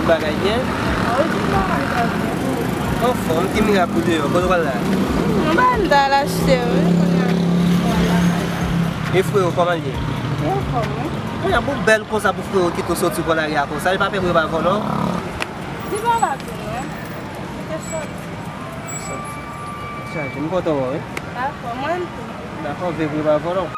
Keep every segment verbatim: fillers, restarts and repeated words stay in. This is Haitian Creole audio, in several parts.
Bagay byen? Wi, tout bagay trè byen. Anfòm, ki mirak ou deyò? Kote w al la? Mwen ba m ta al achte, wi, kounye a. E frè w, kòman l ye? Li anfòm, wi. Kounye a, pou w bèl konsa, pou frè w kite w soti bò lari a konsa, li pa pè pou yo pa vòlè w? Li pa la tou, non. Li te soti. Soti. Chaje, m kontan wè w, wi. Dakò, mwen tou. Dakò, veye pou yo pa vòlè w.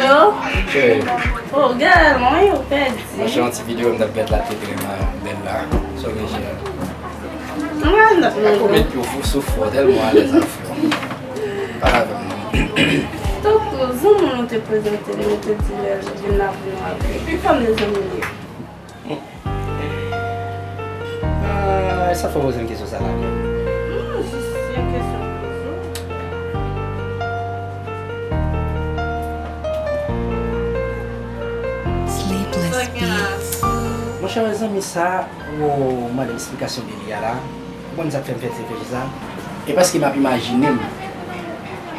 Yo. Cheri. Oh, gade, mwen yo pèdi. Mwen, se yon ti videyo m t ap fè la, te trè bèl la. Sa w gen, cheri? Mwen, mwen. Kòmèt yo fou sou fò, tèlman alèz avè w. Pale avè m non. Tankou zanmi nou te prezante, nou te di lè l vin la pou nou apre. Ki fòm de zanmi li ye? Ah, sa fè w poze m kesyon sa la menm? Non, jis yon kesyon m poze w. Sleepless Beats. Monchè, zanmi sa, ou mande m esplikasyon de li a la. Ou konn sa k fè m fè ti reflechi sa? E paske m ap imajine m,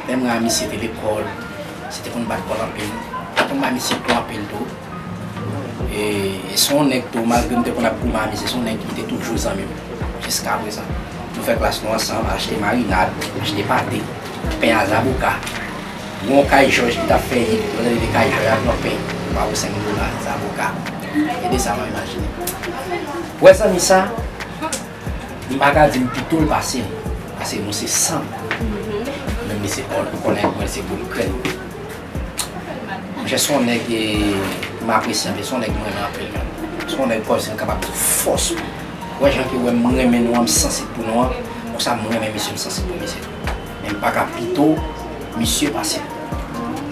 lè m wè misye te lekòl, misye te konn bat kò l anpil, te konn bay misye kou anpil tou. E, e se yon nèg tou, malgre m te konn ap goumen a misye, se yon nèg ki te toujou zanmi m, jiska prezan. Nou fè klas nou ansanm, achte marinad, achte pate, pen a zaboka. Gon kay Jòj ki t ap fè yit, yo tande de kay Jòj ap nan pen, pa pou senk dola, zaboka. E de sa m ap imajine. Wè zanmi sa, m pa ka di m pito l pase m, paske nou se san. Menm li se kò, kò nèg mwen, se boul krèn. Monchè, se yon nèg, eh, m apresye anpil, se yon nèg m renmen anpil menm. Se yon nèg kòmsi m kapab di fòs. Ou wè jan ke w wè m renmen nou an, m sansib pou nou an, konsa m renmen misye, m sansib pou misye tou. Men m pa ka pito misye pase m.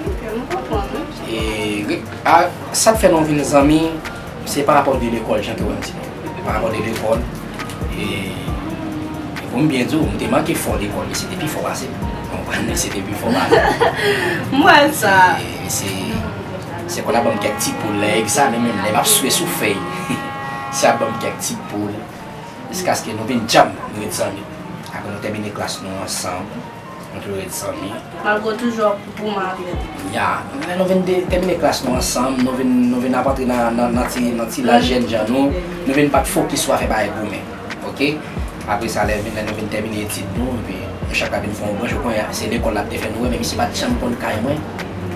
Ok, m konprann, wi. E, re-, a, sa k fè nou vin zanmi, se pa rapò de lekòl, jan ke w wè m di nou. Pa rapò de lekòl, e, e pou m byen di w, m te manke fò lekòl, misye te pi fò pase m. Ou konprann, misye te pi fò pase m. M wè sa. E, misye, se konn ap ban m kèk ti poul, lè egzamen menm, lè m ap swe sou fèy. Misye ap ban m kèk ti poul. Jiskaske nou vin djanm, nou ret zanmi. Apre nou tèmine klas nou ansanm, nou toujou ret zanmi. Malgre w toujou ap goumen avè l. Ya, lè nou vin de-, tèmine klas nou ansanm, nou vin, nou vin ap antre nan, nan, nan ti, nan ti laj jèn jan nou, nou vin pa t fokis sou afè bagay goumen. Ok? Apre sa, lè vin, lè nou vin tèmine etid nou, epi nou chak la vin fè yon branch, ou konnen se lekòl la te fè nou wè, men misye pa t janm konn kay mwen,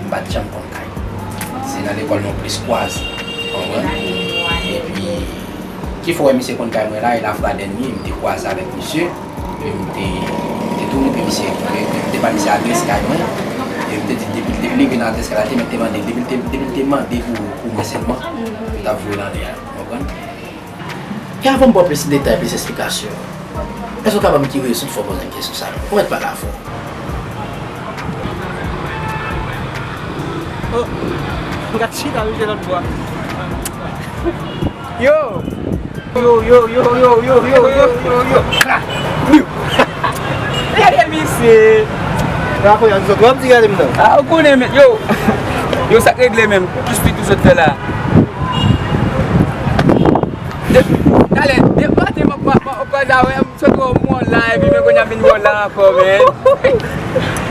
m pa t janm konn kay. Se nan lekòl nou plis kwaze. Konprann? Epi, ki fè w wè misye konn kay mwen la, e lafwa dènye, m te kwaze avèk misye, e m te, m te tounen, epi misye, m te, m te ba misye adrès kay mwen, e m te di, depi, depi li rive nan adrès kay la, te, m te mande, depi l te, depi l te mande pou, pou mwen sèlman, m t ap voye l anlè a, w konprann? E avan m ba w plis detay, plis esplikasyon, èske w ka ban m ki rezon k fè w poze m kesyon sa yo? Ou mèt pale avè w. Oh, m ka chita misye lòt bò a. Yo! Yo, yo, yo, yo. Gade misye. Rakonn an zòt, w ap di gade m nan. Ah, ou konnen, men, yo. Yo, sa k regle menm? Ki espri tou zòt fè la? De, talè, de maten, m ap, m ap, m ap kwaze avè m, sot wè w mwen la, epi men kounye a m vin wè w la ankò, men.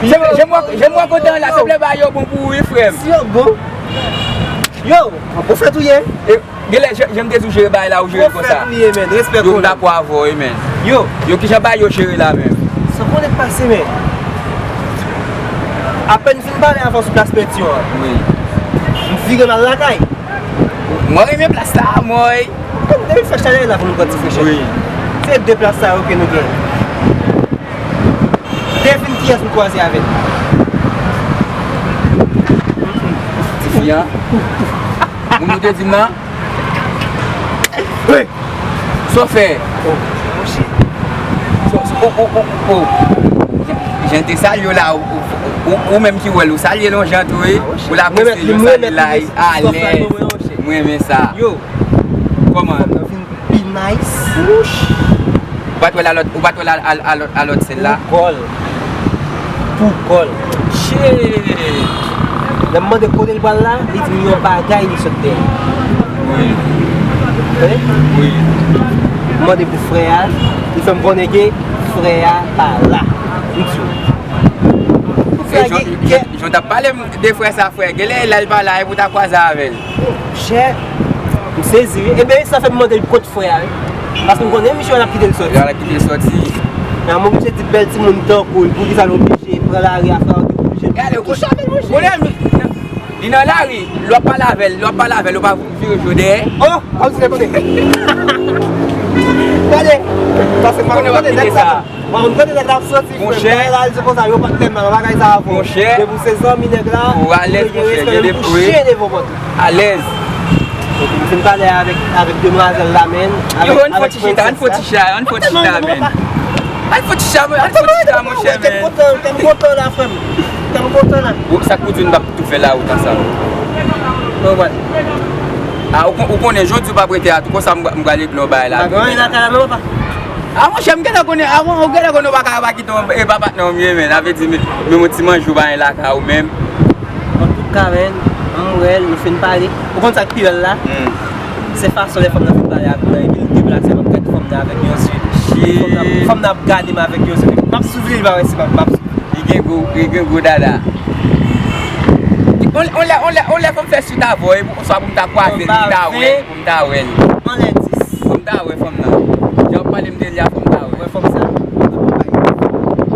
Jan m wè, jan m wè kote w la, sanble bagay yo bon pou ou, wi, frè m. Si yo bon. Yo, ou fè touye. E, genlè, jan, jan m te di w jere bagay la, ou jere l konsa. Ou fè touye, men. Respè. Yo, m dakò avè w, wi, men. Yo. Yo, kijan bagay yo jere la, men? Sa konnen k pase, men. Apèn m fin pale avè w sou plas Pètyon an. Wi. M vire m al lakay. Mwen renmen plas la, mwen. Kòm depi frèch talè la pou nou pran ti frèchè. Wi. Se de plas sa yo ke nou gen. Devine kiyès m kwaze avè l. An? Moun ou te di m nan? Sa w fè? So, so, o, o, o, o. Jan te salye w la, ou, ou, ou, ou menm ki wè l, ou salye l yon jan tou, wi. Ou la poste l, ou salye l la, alèz. M renmen sa. Yo. Kòman? Be nice. Wouch. Ou pa t wè l a lòt, ou pa t wè l a, a, a lòt, a lòt sèn la? Pou kò l. Pou kò l. Shit. Lè m mande kote l pral la, li di m yon bagay, li sot dèyè. Wi. Tande? Wi. M mande pou frè a, li fè m konnen ke frè a pa la. M di w. Pou frè a gen, gen, Jan w t ap pale m de frè sa, frè, genlè lè l pa la, epi w ta kwaze avè l. Chè, m sezi, wi. Ebyen, sa fè m mande l kot frè a, wi. Paske m konnen misye w ap kite l soti. L ap kite l soti. Men m oblije di bèl timoun tankou l, poukisa l oblije pran lari a frè a, oblije touche avè l, monchè. Li nan lari, lè w ap pale avè l, lè w ap pale avè l, ou pa vire do dèyè. Oh, kòmsi l konnen. Gade, paske m pa konnen nèg sa. Mwen, mwen konnen nèg la ap soti, frè. Monchè. Bagay la, li di konsa, yo pa t tèlman nan bagay sa avè w. Monchè. Depi w se zanmi nèg la, ou alèz, monchè, gen de, wi. Kouche devan pòt la. Alèz. Epi m fin pale avèk, avèk demwazèl la, men. Yo, ann fè ti chita, ann fè ti chita, ann fè ti chita, men. Ann fè ti chita, ann fè ti chita, monchè, men. Tèm kontan, tèm kontan la, frè m. Tèm kontan la. Sa k pou di nou p ap tou fè lawout ansanm. Mwen wè. A, ou kon-, ou konnen, jodi w p ap rete a tou, konsa m, m pral regle yon bagay la. Pa gen anyen lakay la, non, papa. A, monchè, m gentan konnen, a, ou gentan konnen w pa ka pa kite yon, e, pa patnè w m ye, men. Sa vle di, men, men yon ti manje w pa gen lakay ou menm. Antouka, men, m wè l, nou fin pale. Ou konn sa k pi bèl la? Hmm. Se fason lè fanm nan fin pale avè m nan, epi l deplase, m ap gade fanm nan avèk yon zye. Shit. Fanm nan, fanm nan ap gade m avèk yon zye. M ap souvri, li pa wè si m ap, m ap souvri. Li gen gwo, li gen gwo dada. On, on lè, on lè, on lè fò m fè swit avè w, e pou, swa pou m ta kwaze l, pou m ta wè l, pou m ta wè l. Anlè dis. Pou m ta wè fanm nan. Jan w ap pale m de li a, fò m ta wè. Wè fanm sa? M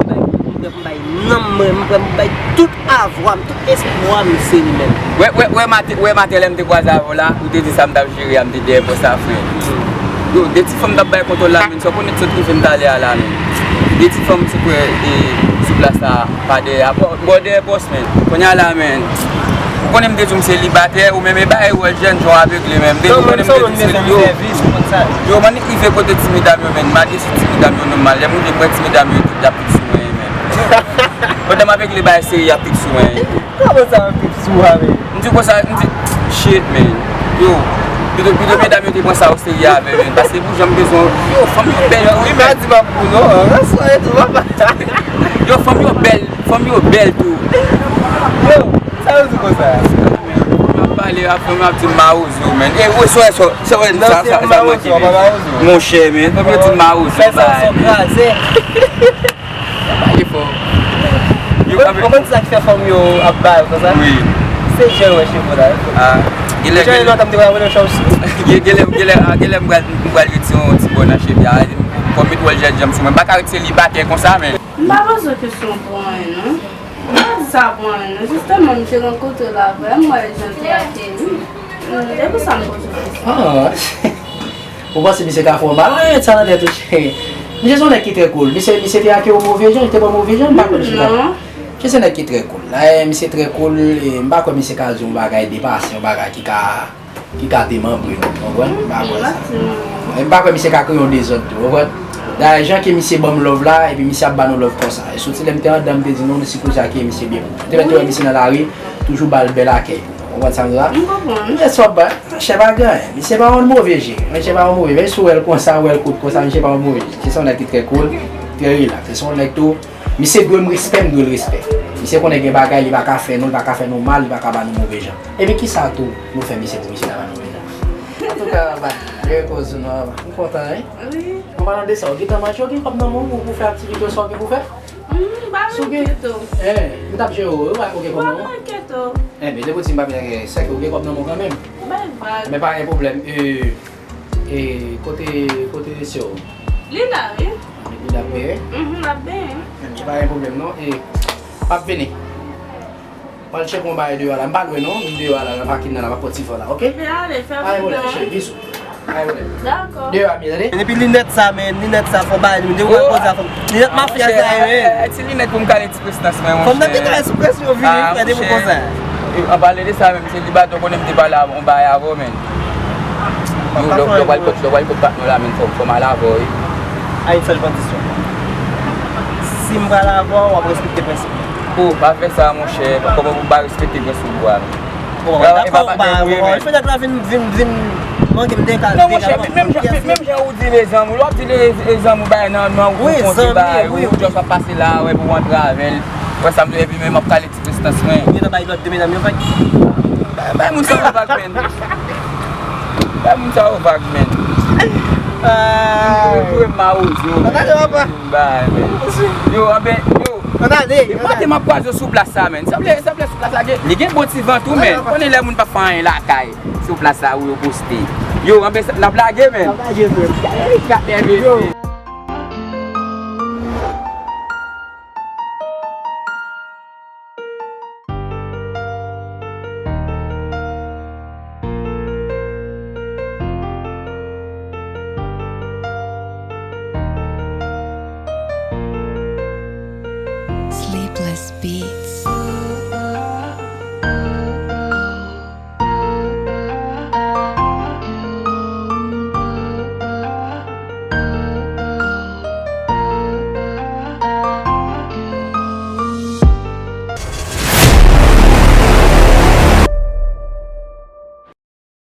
bay, m bay, m bay nanm mwen, m bay, m bay tout avwa m, tout espwa m, se li menm. Wè, wè, wè maten, wè maten lè m te kwaze avè w la, ou te di sa m t ap jere a, m te dèyè pòs la, frè. Yo, de ti fanm t ap bay kontwòl la, men, sa w konnen sot rive m talè a la, men. De ti fanm sou kwè, e, sou plas la, pa dèyè a, bò, bò dèyè pòs, men. Kounye a la, men. Ou konnen m te di w m selibatè, ou menm e bagay wòl jèn, jan w avegle, men. M te di w konnen m te di w seli-, yo. Yo, m annik rive kote ti medam yo, men. M ale sou ti medam yo nòmal. Lè m rive prè ti medam yo, y ap fiks sou mwen, men. Pandan m ap regle bagay serye, y ap fiks sou mwen. Kòman sa, y ap fiks sou mwen, men? M di konsa, m di, shit, man. Yo, pito, pito medam yo te pran sa oserye avè m, man. Paske pou jan m bezwen, yo, fanm yo bèl tou, wi, men. Yo, fanm yo bèl, fanm yo bèl tou. Yo, sa yo di konsa? M ap pale a fanm yo ap di m mawozo, man. E, wi, sa, sa, sa, sa, sa, sa manke, man. Monchè, man, fanm yo di m mawozo, bay. Pale fò. Yo, ou konn sa k fè fanm yo ap ba yo konsa? Wi. Se jan yo wè cheve w la, wi. Ah, genlè, genlè, genlè, genlè, ah, genlè m pral, m pral retire yon ti bò nan cheve a. Fò m met wòl jènjan sou mwen. M pa ka ret selibatè konsa, men. M pa bezwen kesyon pou anyen, non. M pa di sa pou anyen, non. Jistèman, m te rankontre l avè m, m wè jan l te ateri. Mm, se pou sa m poze w kesyon. Ah. Ou panse misye ka fè w mal? Anyen sa nan tèt ou, cheri. Misye se yon nèg ki trè cool. Misye, misye te ak yon move jan, li te pran move jan, m pa konn chita. Non. Misye se nèg ki trè cool. La, eh, misye trè cool, e m pa kwè misye ka di yon bagay depase, yon bagay ki ka, ki ka demanbre nou, w konprann? M pa kwè sa. E m pa kwè misye ka kreye yon dezòd tou, w konprann? Dayè, jan ke misye ban m love la, epi misye ap ba nou love konsa. E soti lè m te anndan, m te di nou, nou sipoze akeye misye byen. Ou te mèt wè misye nan lari, toujou ba l bèl akèy. Ou konprann sa m di la? M konprann. Yes, w ap bay. Monchè pa gen anyen. Misye pa yon move je. Monchè pa yon move. Menm si w wè l konsa, w wè l kout konsa, misye pa yon move je. Se yon nèg ki trè cool, trè relax. Se yon nèg tou. Misye dwe m respè, m dwe l respè. Misye konnen gen bagay, li pa ka fè nou, li pa ka fè nou mal, li pa ka ba nou move jan. Epi kisa tou nou fè misye pou misye ta ba nou move jan? Antouka, bay. Gen koz nou, m kontan, wi. Wi. An palan de sa, ou gentan manje, ou gen kòb nan men w pou, pou fè aktivite w sa w gen pou fè? Mm, m pa manke tou. Eh, m t ap jere w, wi, ou gen kòb nan men w? M pa manke tou. Eh, men depi w di m pa manke, sèke ou gen kòb nan men w kanmenm. Bay vag. Men pa gen pwoblèm. E, e, kote, kote sè w? Li la, wi. Li la benyen? Mhm, l ap benyen. Eh, men pa gen pwoblèm, non. E, m ap vini. M al tcheke yon bagay deyò la. M pa lwen non, m deyò la, nan pakin nan la, m ap pran ti van la, oke? Ebyen ale, fè vag la. Ay, wole, cheri, bizou. Ay, wole. Dakò. Deyò a byen, tande? Epi linèt sa, men, linèt sa, fò bay li, men, depi w wè koze a, fò. Linèt mafya sa, men. Ti linèt pou m kale ti prestans mwen, monchè. Fanm nan te kale sou presyon, vini, frè, depi konsa. E, an pale de sa menm, selibatè, w konnen m te pale yon bagay avè w, men. Yo, lè w pral kot, lè w pral kot patnè w la, men fò, fò m al avè w, wi. A yon sèl kondisyon. Si m pral avè w, w ap respekte prensip mwen. O, pa fè sa, monchè. Kòman pou m pa respekte prensip ou a? Bon, dakò, ba, bon, fenèt la vin, vin, vin mange m dega. Non, monchè, menm jan, menm jan ou di lezanmi, lè w ap di lezanmi, bay nan, nan, ou konte bay, ou just ap pase la, wè, pou w antre avè l. Wè, sa m di, epi menm ap kale ti prestans mwen. Yo nan bay lòt de medam yo vag. Bay, bay moun sa yo vag, men. Bay moun sa yo vag, men. Yo jwe m mawozo, men. Bay, men. Yo, anben, yo. Ann ale. E pote m ap kwaze w sou plas sa, men. Sanble, sanble sou plas la gen, li gen bon ti van tou, men. Konnen lè moun pa fè anyen lakay. Sou plas la ou yo poste. Yo, anben, n ap lage, men. N ap lage, frè. Gade, gade, mesye.